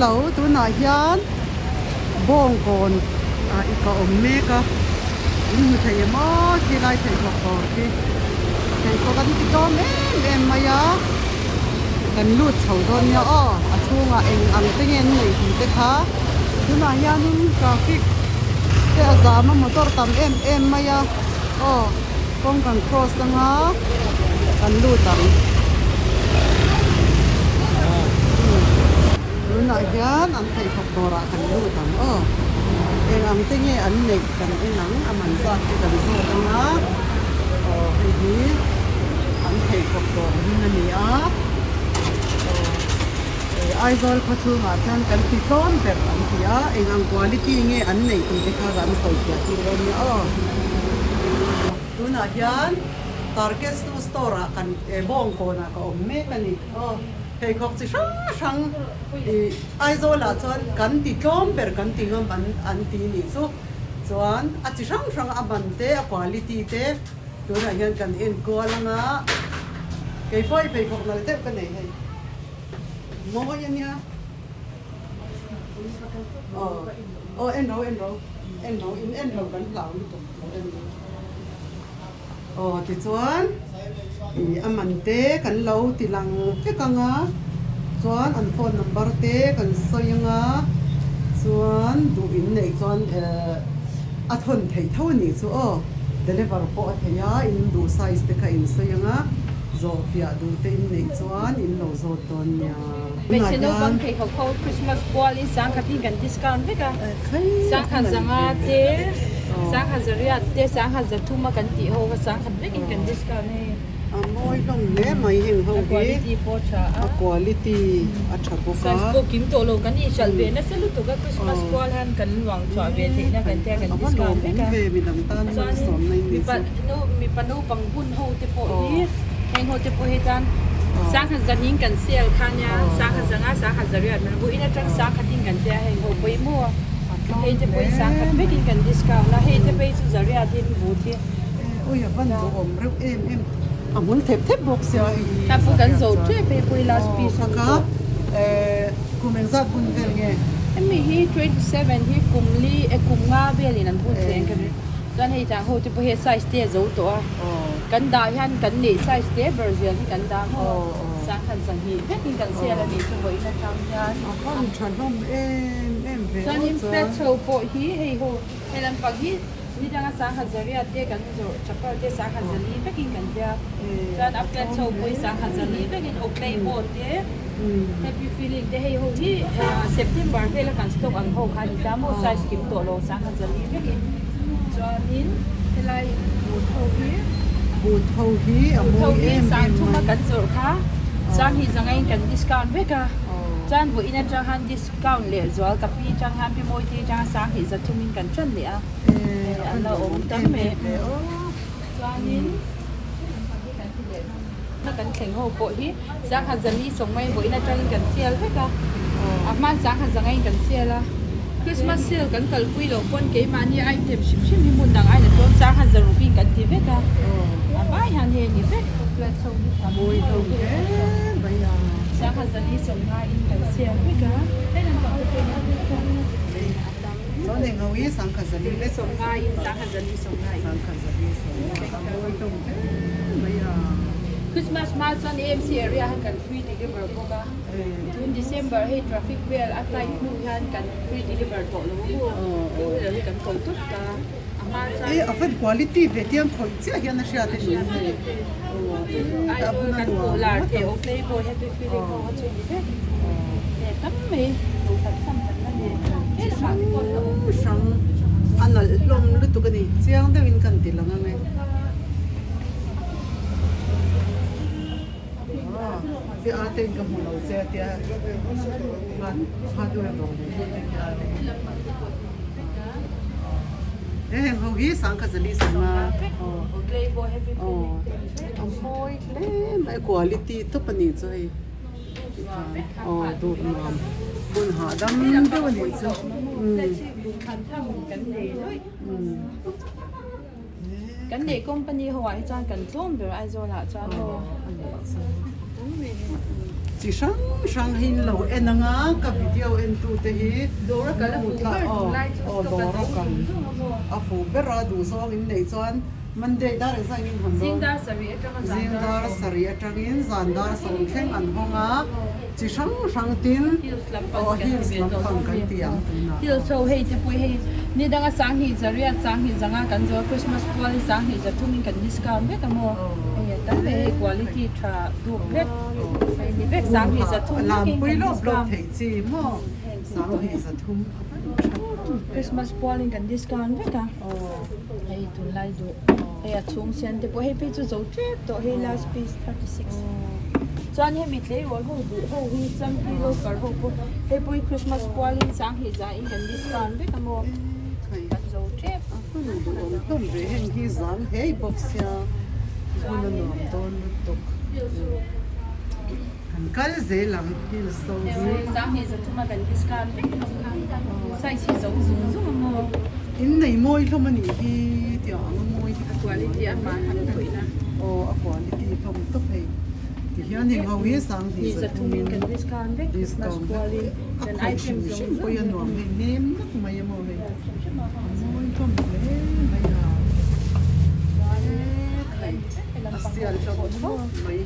Hello tunah hian bawngkawn ah i ka awm mek a in hmu thei em aw khi lai pheikhawk dawr khi pheikhawk an ti tlawm em em mai a kan lut chho dawn nia aw a chhungah eng ang te nge an neih tih te kha tunah hianin traffic te a zam a motor tam em em mai a aw. Kawng kan cross anga kan lut ang. Tunah hian an pheikhawk dawrah kan lut ang aw. Eng ang te nge an neih kan en ang a man zat te kan zawt anga aw hei hi an pheikhawk dawr hming a ni a aw Aizawl khaw chhungah chuan kan ti tlawm ber an ti a eng ang quality nge an neih tih te kha an sawi fiah tir dawn nia aw. Tunah hian Target Shoe Store ah kan Bawngkawn ah ka awm mek a ni aw. Pheikhawk chi hrang hrang ih Aizawl ah chuan kan ti tlawm ber kan ti ngam an an ti nih chu. Chuan a chi hrang hrang a man te a quality te tunah hian kan enkual anga keipawh i pheikhawk nalh deuh ka nei hei. Mawi a nia. Aw aw en ro en ro en ro in en lo kan hlau lutuk lo en ro. Aw tichuan ih a man te kan lo ti lang vek ang a chuan an phone number te kan sawi ang a chuan duh in neih chuan eh a thawn theih tho a nih chu aw deliver pawh a thei a in duh size te kha in sawi ang a. Zawh fiah duh te in neih chuan in lo zawt dawn nia. Hmeichhe naupang pheikhawk ho Christmas kualin sangkhat in kan discount vek a, sangkhat zanga te, sangkhat zariat te, sangkhat zathum a kan tih ho kha sangkhat vek in kan discount hei. A mawi hlawm hle mai heng ho hi. A quality pawh a tha a. A quality a tha bawk a. Size pawh kim tawh lo kan inhralh ve nasa lutuk a Christmas kual hian kan luang chhuah ve theihna kan tia kan discount vek a. A va lawmawm ve midang tan malsawmna in ni chu. Mipa naupang hun ho te pawh hi heng ho te pawh hi chuan sangkhat zanin kan sale kha nia sangkhat zanga sangkhat zariat man vawiin atang sangkhatin kan tia heng ho pawimawh a hei te pawh hi sangkhat vekin kan discount a hei te phei chu zariatin but hi ui a van duhawm reuh em em a hmul thep thep bawk sia hei hi ta pawh kan zo tep hei pawh hi last piece a ni tawh kum engzat bun vel nge hemi hi 27 hi kum li kum nga velin an bun thei ang ka ring. Chuan hei tah ho te pawh hi size te a zo tawh a, kan dah hian kan neih size te ber zel hi kan dah maw sangkhat zahnih vekin kan sel a nih chu vawiin atang hian. A han tha hlawm em em ve aw chuan. Chuanin flat ho pawh hi hei ho hei lampang hi ni danga sangkhat zariat te kan zawrh chapal te sangkhat zali vekin kan tia chuan a flat ho pawh hi sangkhat zali vekin oakley board te happy feeling te hei ho hi September vela kan stock ang ho kha a ni ta maw size kim tawh lo sangkhat zali vekin. Chuanin helai boot ho hi boot ho hi a mawi em em mai sang thuma kan zawrh kha sang hi zangaiin kan discount vek a chuan vawiin atang khan discount leh zual ka pi atang khan pi mawi te atanga sang hi za thumin kan tan leh a an la awm tam mai chuanin kan thleng ho pawh hi sangha zali sawng mai vawiin atangin kan sial vek a a hman sangha zangaiin kan sial a Christmas sale kan kalpui loh pawn keimahni item hrim hrim hi hmun dang aina chuan sangha zarukin kan ti vek a a vai hian hei a ni vek sangha zali sawng ngaiin kan sial vek a Chuan eng ho hi sangha zali vek sawng ngaiin sangha zali sawng ngaiin sangha zali sawng ngaiin a mawi hlawm hle mai a. Christmas hma chuan AMC area hian kan free deliver bawk a tun December hei traffic vel a tight hnu hian kan free deliver tawh lo maw two wheeler hi kan ko tawp ta a hma chuan E a van quality ve tiang khawih chiah hian a hriat a ni hei Aizawl kan koh lar thei aw playboy happy feeling ho kha chu ni vek e tam mai duhthlan tham kan la nei he lamah te pawh an la awm hrang a nalh hlawm lutuk a ni chiang deuhin kan ti lang ang e. Che a ten ka hmu lo che a tia hardware dawr nei tu te khi a te he heng ho hi sangkhat zali sanga aw a mawi hle mai quality tawp a nih chu hei aw duh nuam hmun hahdam deuh a nih chu Kan neih company ho ah hi chuan kan tlawm ber Aizawl ah chuan aw. Chi hrang hrang hi in lo en anga ka video en tu te hi nu thla aw aw dawr a kal a fuh ber a duh zawng in neih chuan Monday dar engzah in hawn dawn zing dar sarih atangin zan dar sawm thleng an hawng a chi hrang hrang tin aw hills lampang kan ti ang tunah. Hills ho hei te pawh hei ni danga sanghnih zariat sanghnih zanga kan zawr Christmas pual hi sanghnih zathum in kan discount vek a maw hei a tam mai hei quality tha dup vek hei ni vek sanghnih zathum vekin kan discount theih chi maw sanghnih zathum Christmas pual in kan discount vek a hei tunlai duh hei a chhung sen te pawh hei phei chu zo tep tawh hei last piece 36 chuan hemi tleirawl ho duh ho hi champi local ho pawh hei pawh hi Christmas pualin sanghnih za in kan discount vek a maw kan zo tep a hun duhawm hlawm ve heng hi zang hei bawk sia hun a nuam dawn lutuk kan kal zel ang hills ho hi sanghnih za thuma kan discount vek hlawm kha size hi zo zung zung a maw in nei mawi hlawm a nih hi tiang ang a mawi hi a quality a hman han khawih na aw a quality hlawm tawp hei ti hian heng ho hi sanghnih za thumin kan discount vek discount vek a khawih hrim hrim pawh hi a nuam hei nem nak mai a maw hei a mawi hlawm hle mai a he khai a sial hlawm khawp mai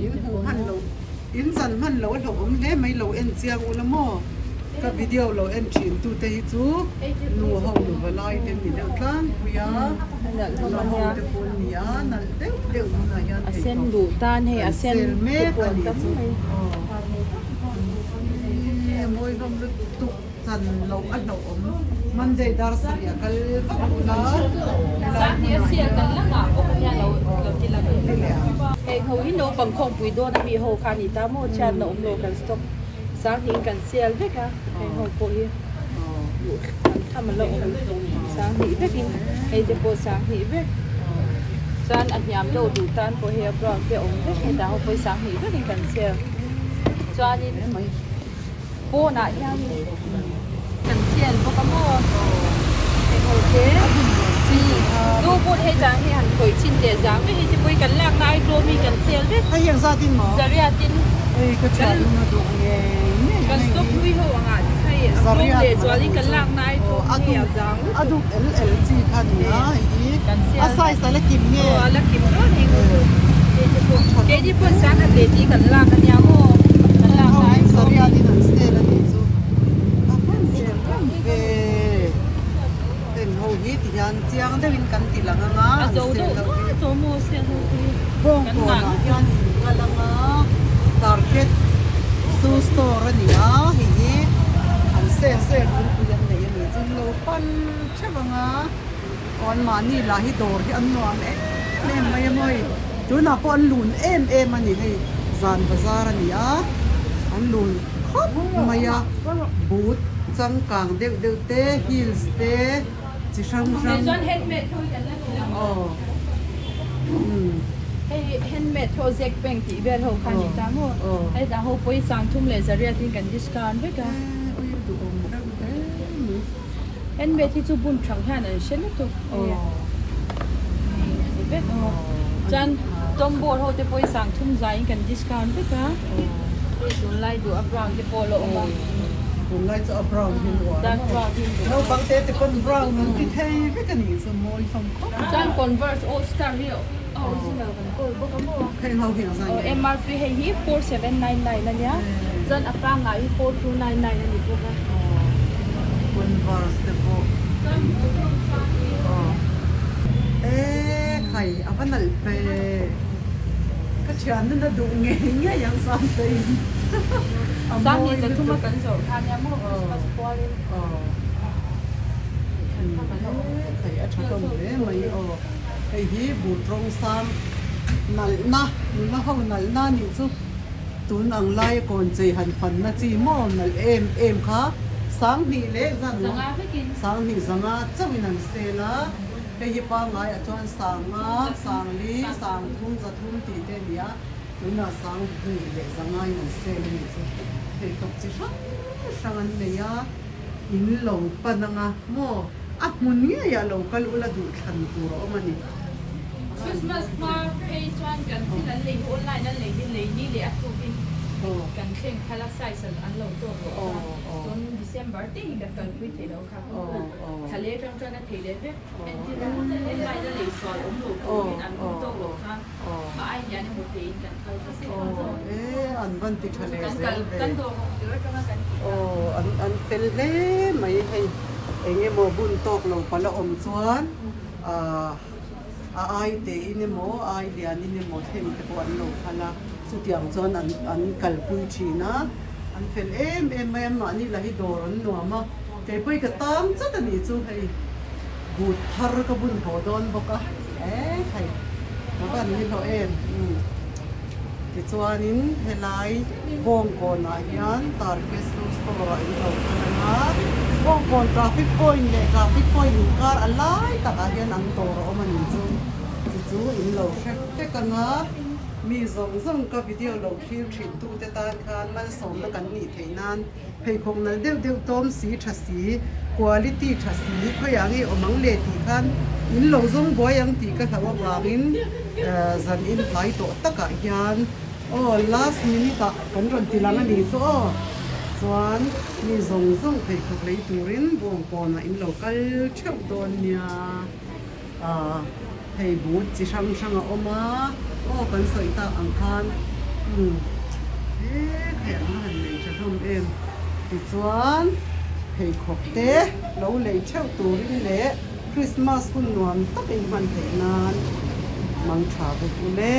in hmuh hman loh in zan hman loh a hlauhawm hle mai lo en chiang ula maw. Ka video lo en thin tu te hi chu nu ho nu va lai te ni deuh tlangpui a, nula ho te pawh an ni a, nalh deuh deuh tunah hian theihtawp kan sel mek a nih chu aw e mawi hlawm lutuk chan loh a hlauhawm Monday dar sarih a kal vak ula helai hmunah hian aw. Sanghin kan sial vek a, heng ho pawh hi duh tham tham a la awm. Sanghnih vekin hei te pawh sanghnih vek. Chuan a hniam deuh duh tan pawh hei a brown te a awm vek hetah ho pawh hi sanghnih vekin kan sial. Chuanin pawnah hianin kan sial bawk a maw heng ho te chu pawh hetah hi han khawih chin leh zang vek hi te pawh hi kan lakna ai tlawm hi kan sial vek. Zariatin. Hei ka thian a duh ngei ngei Kan stop hlui ho angah te kha i a tlawm leh chuanin kan lak na ai tlawm hi a zang lutuk. A dup el el chi kha ni a hei hi a size a la kim nge. Aw a la kim dawn hei ho chu hei te pawh keini pawn sangkhat leh tih kan lak ania maw kan lak na ai tlawm. Zariatin an sale a nih chu a hman chhe hlawm ve heng ho hi ti hian chiang deuhin kan ti lang anga an sale ho hi. Bawngkawnah hian in kal anga target shoe store a ni a hei hi an sale sale runpui an nei a ni chu lo pan theuh anga aw an mahni lah hi dawr hi an nuam em em mai a maw hei tunah pawh an lun em em a ni hei zan bazar a ni a an lun khawp mai a boot changkang deuh deuh te heels te. chi hrang hrang aw umm hei handmade ho zek bank tih vel ho kha ni ta maw hei dah ho pawh hi sangthum leh zariat in kan discount vek a ui a duhawm reuh hle mai handmade hi chu bun thang hian an hre lutuk hei a ni vek a chuan tombow ho te pawh hi sangthum zai in kan discount vek a hei tunlai duh a brown te pawh a la awm a. Tunlai chu a brown hi an uar a maw? Naupang te te pawn brown an ti thei vek a nih chu mawi hlawm khawp mai. Chuan Converse All Star hi a original kan kawl bawk a maw? Heng ho hi ang zan nge? MRP hei hi 4799 a nia chuan a pangngai hi 4299 a ni bawk a. Converse te pawh. E khai a va nalh ve. Ka thian na duh ngei ngei ang Sangtei. Sangni zathuma kan zawrh kha nia maw Christmas pualin. Thei a tha hlawm hle mai aw. Hei hi but rawng sang nalhna nula ho nalhna nih chu tun ang laia kawn chei han fanna chi maw nalh em em kha Sanghnih leh zan Sanghnih zanga chauhin an sel a. Hei hi pangaiah chuan sanga, sangli, sangthum, zathum tih te a ni a. Tunah sang hnih leh zangaiin an sel a nih chu. Theihtawp chi hrang hrang an nei a, in lo pan anga maw a hmun ngeiah lo kal ula duh thlan tur a awm a ni. Christmas hma phei chuan kan thil an lei hi online an lei hi lei ni leh a tukin kan thleng phal a size an lo tawk loh chuan tun December te hi kan kalpui thei lo kha thla leh atang chuan a thei leh vek entir a online a lei sual awm lo turin an hun tawk loh chuan a ai hian emaw teiin kan kal ta se an van ti tha leh zel ve kan dawr hawk tir atanga kan tih an fel hle mai hei eng emaw bun tawk lo pala awm chuan ahh a ai tein emaw a ai lianin emaw thlen te pawh an lo phal a chutiang chuan an an kalpui thin a an fel em em mai a mahni lah hi dawr an nuam a kei pawh hi ka tan chat a nih chu hei but thar ka bun haw dawn bawk a eh hei ka van ni hlawh em umm tichuanin helai Bawngkawnah hian Tarkesu store ah in lo kal ang a, Bawngkawn traffic point leh traffic point inkar a lai takah hian an dawr a awm a ni chu chu chu in lo hre vek ang a, mi zawng zawng ka video lo thlir thin tu te tan khan malsawmna kan nih theih nan pheikhawk nalh deuh deuh tawm si tha si, quality tha si khawiah nge awm ang le tih khan in lo zawng buai ang tih ka hlauh avangin zan in tlai tawh takah hian Aw last minute ah kan rawn ti lang a ni chu aw. Chuan mi zawng zawng pheikhawk lei turin Bawngkawnah in lo kal theuh dawn nia. Ahh hei but chi hrang hrang a awm a, aw kan sawi tak ang khan umm he hei an la han nei tha hlawm em. Tichuan pheikhawk te lo lei theuh turin leh Christmas hun nuam tak in hman theih nan mang tha vek ule.